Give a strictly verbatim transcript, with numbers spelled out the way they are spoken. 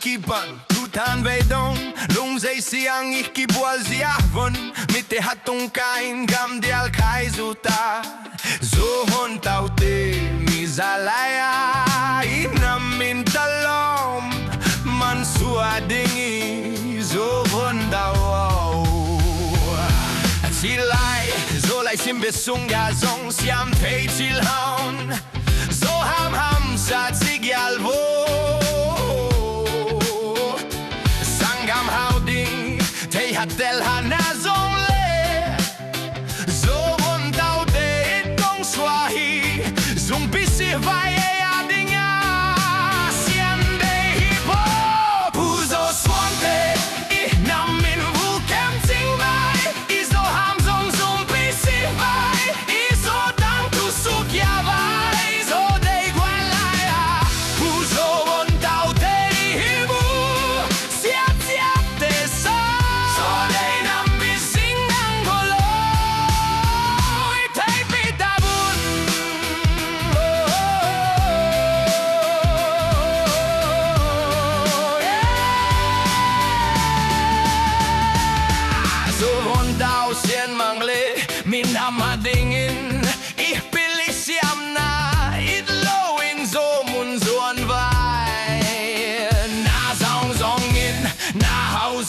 kipan tutan vei dong, lungzei siang i kibual zia von, mite hatungka in gamdial khaizuta. Zo von taute mi zalaia i nam in talom mansua ding i zo von dau. Cilai zo lai sim be sung ga zong siam thei cil haun, zo hamham sa cigial vo. Sanggam hau ding thei hatel hana zong le, zo von taute i tong sua hi. Zung pisi vai e a ding a sian dei hi po. Pu zo suante i nam in vu kem cing vai, i zo ham zong zung pisi vai, i zo tang tu suk ya vai, zo dei guan lai a. Pu zo von taute i hi bu siat siat te sa, zo dei nam i sing nang golo i thei pi ta bun. Zo von dau sian mang le min ham a ding in i pil i siamna it lo in zo mun zuan vai. Na zong zong in na hau